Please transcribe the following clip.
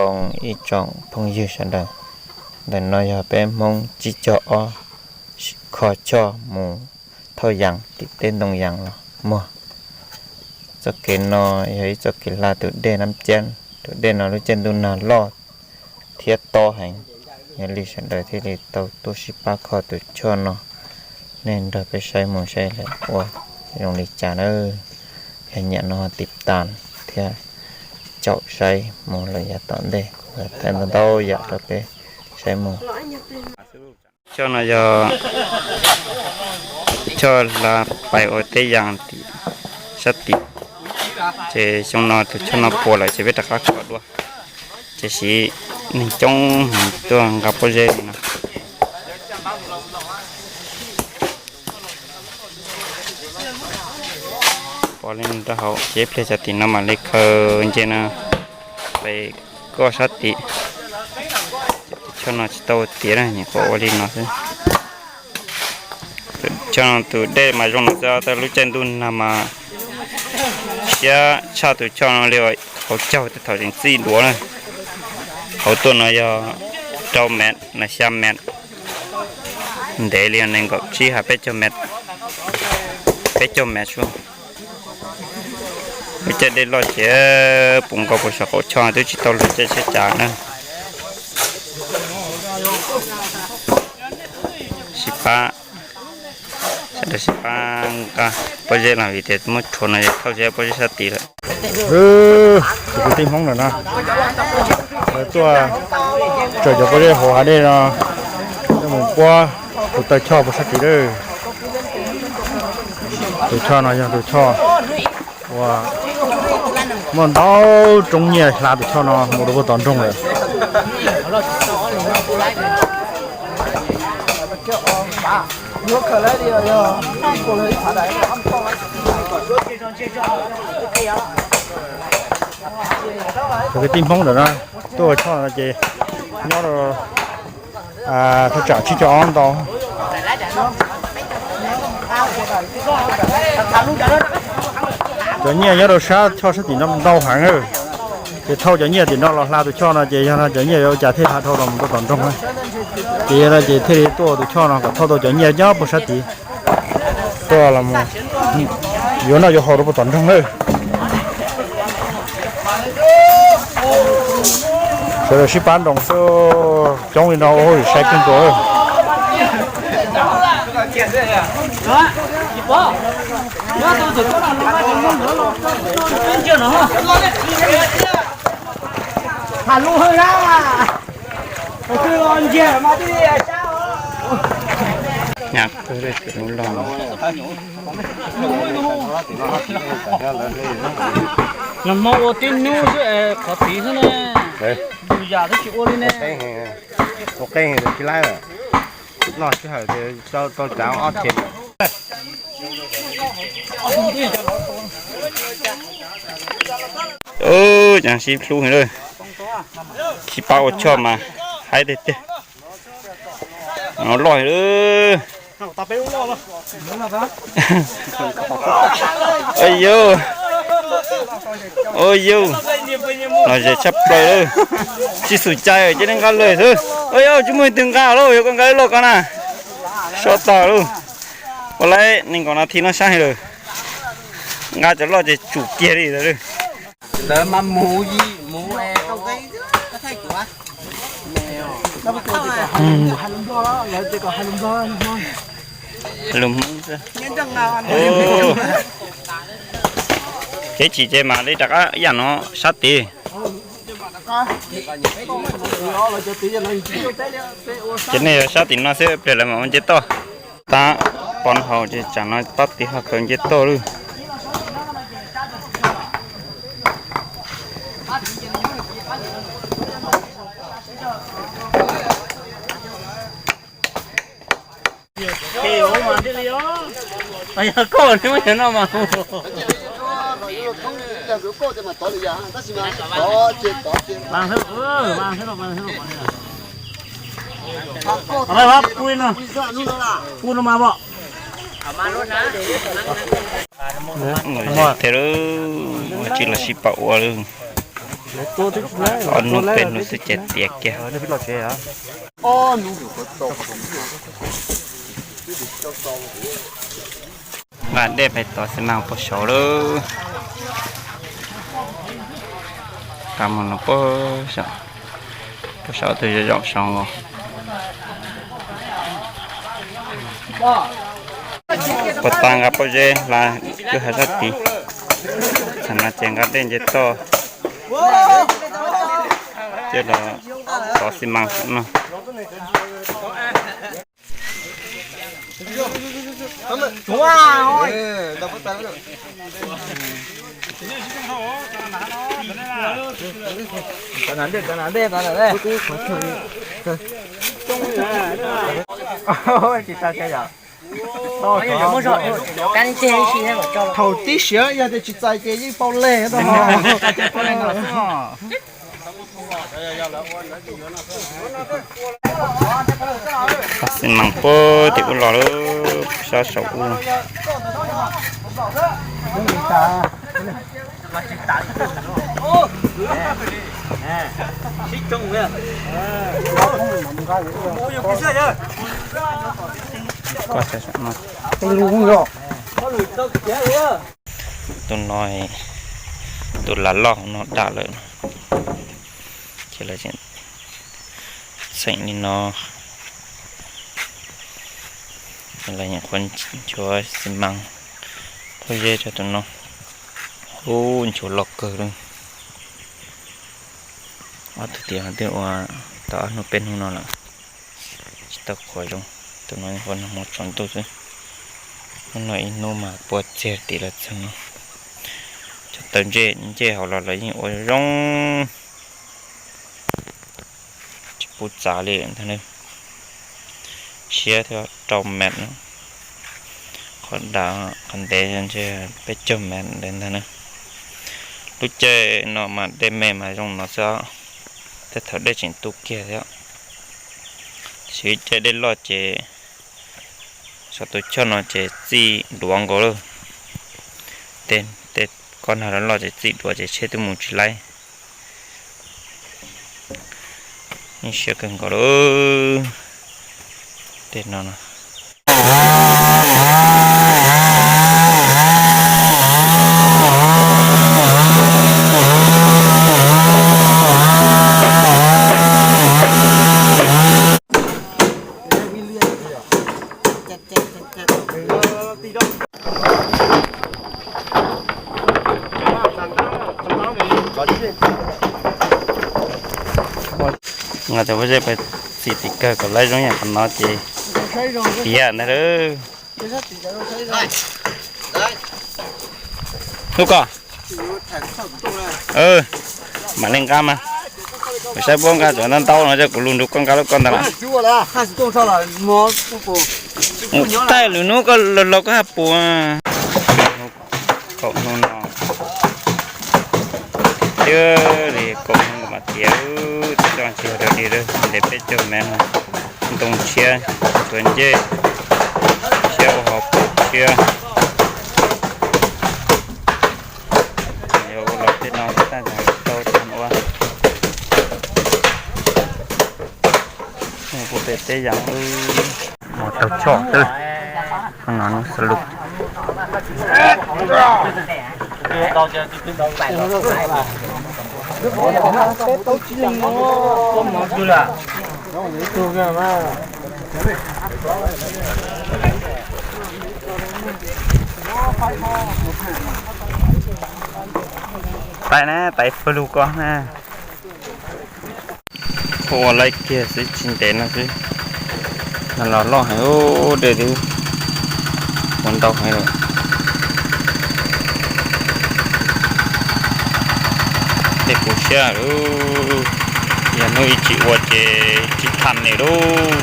Zoo ib tsoom phooj ywg sawv daws, ntawm no yog peb Hmoob tsib caug ob kho choj mus thauj yaas tim teb ntoo yaas los muag. Txoj kev no yog ib txoj kev hla tus dej Nab Cab, tus dej no lub caij ntuj nag loj thiab tob heev, yog li sawv daws thiaj li tau tuaj sib pab kho tus choj no. Nej nrog peb saib mus saib lawm ua zoo li cas nawb. Yog nyiam no tiv tas thiab caum saib mus lawm yav tom ntej, kuv thaij ntau ntau yam rau peb saib mus. Choj no yog choj hla pais ua teb yaas tim sab tim, ces xyoo no tus choj no puas lawm ces peb rov qab kho dua. Ces siv neeg coob heev tuaj nqa pob zeb li no. Pov li rau hauv ces ib pliag cov tim no mam li khaws nce no, pais koj sab tim. Tus choj no tsis tau tiav na, nyuam qhuav ua li no xwb. Choj no tus dej mas zoo no xwb, lub caij ntuj nag mas siab tshaj tus choj no li, hauv caug tej thaum tseem txij duav na. Hauv tuaj no yog rau mev na, xya mev, ntev li nees nkaum tsib ha peb caug mev, peb caug mev sub. Lub caij dej loj ces puv nkaus puag saum qaum choj twb tsis tau luag caij tsheb cav na. Sib pab, sawv daws sib pab nqa pob zeb los vim tias muab rhuav no es thauj zeb pob zeb sab tid lawm. Tus kwv tij Hmoob ntawm no lawv tuaj tsaws cov pob zeb hauv hav dej no, tuaj mus puab tus taw choj puag sab tid lawm. Tus choj no yog tus choj uas muaj ntau roob nyiaj hla tus choj no mus rau puag tom nroog lawm. Cov kwv tij Hmoob ntawm no tuaj ua choj no ces nyob rau thaj tsam tsib caug ob ntau. Cov nyiaj nyob rau sab choj sab tim no ntau heev, ces thauj cov nyiaj tim no los hla tus choj no ces yog no cov nyiaj yuav ua cas thiaj hla dhau los mus rau tom nroog. Ces yog no ces thiaj li tuaj tus choj no kom thauj tau cov nyiaj nyob puag sab tid tuaj los yuav noj yuav haus rau puag tom nroog na. Sawv daws sib pab nroos xwb, coob li no ua hauj lwm sai kawg nkaus. Nyab kawg lub log. Nag hmo ua tib hnub xwb es qhov tid xwb ne. Tus yam twb tsis ua li ne. Ua qeej tsis laib lawm. Noj sij hawm tau tsav ob txhia. Ub, cas sib hlub heev lawm. Sib pab ua choj mas haib tiag tiag. No loj heev lawm. Ua yus, ua yus, lom zem tshaj plaws lawm. Tsis xum cai ces nej nqa lawm xwb. Ua yus, tsis muaj leej twg nqa lawm, yog koj nqa ib loj ko na. Sov tag lauj. Ua lawm nees nkaum nas this no sab heev lawm. Nqa cov loj ces tsum kiag li lawm. Lus Hmoob xwb. Kev tsim ces mam li rov qab ib yam no sab tid. Ces nej yog sab tim no xwb, pliag lawv mam ua nce toj. Tab pov haus ces tsam no tab tiv ho khaws nce toj lawm. Koj no mas. Thiab lawm, ua tsis los sib pab ua lawm. Ob hnub peb hnub xwb ces tiav kiag. Nqa dej pais tov xi mas puag saud lawm. Nqa mus no puag saud, puag saud tus zoo zoo saud os. Puag ta nqa pob zeb hla kwj ha zaj tid. Tam no ces nqa dej nce toj coj los tov xi mas no. Tsis txais ces yog, thaum tib siav yog tias tsis txais ces yeej pau lej. Xi mas puag tim ub los lawm, sab saum ub. Tus no, tus lav loj no dam lawm, ces lawv tseem txheem li no, lawv nyuam qhuav nchuav xi mas pob zeb rau tus no. Ub, nchuav loj kawg li. Ob tug tiav twb ua tau ob hnub peb hnub no lawm, tsis tau qhuav zoo. Tus no nyuam qhuav nag hmo tsaus ntuj xwb, hnub no ib hnub mas pua txiag tim lawv txheem no. Cov taw ncej ncej hauv los lawv yeej ua zoo, tsis pub txav li ntag. Siab thiab rau mev no, qhov dav qhov ntev ntshe peb caug mev ntawd ntag na. Lub caij no mas dej me mas zoo no xwb, tej thaum dej tseem tu kiag thiab. Tiam sis caij dej loj ces saum tus choj no ces txij duav nkaus lawm. Tej, tej kob nag loj loj ces txij duav ces tsheb twb mus tsis laib. Yeej siab kawg nkaus lawm tej no no. Nqa cov pob zeb pais txim tim kawg kom laib zoo yam qhov no ces tiav ntag lauj. Hnub ko, mam li nqa mas. Kuv saib puab nqa cov ntau ntau no coj kuv lug nrug koj nqa lub koj ntag lawm. Taij lwm hnub koj laus laus koj haj puas. Kaum hnub no, twb li kaum hnub no mas tiav, tsis tso tsis hau dog dig lawm, ntev peb caug mev no. Ntoo tshiab, tuav ncej tshiab, ua hauv paus tshiab. Yog ua los tej no tau tau ua, ua pem teb yas. Mus taug choj xwb, no xav lug. Tais na, tais pawg lug ko na. Ua laib kiag xwb tsis ntev no xwb. No los loj heev, dej twb ua ntau heev lawm. Tej kuv siab lawm, yog hnub ib tsis ua ces tsis tham li lauj.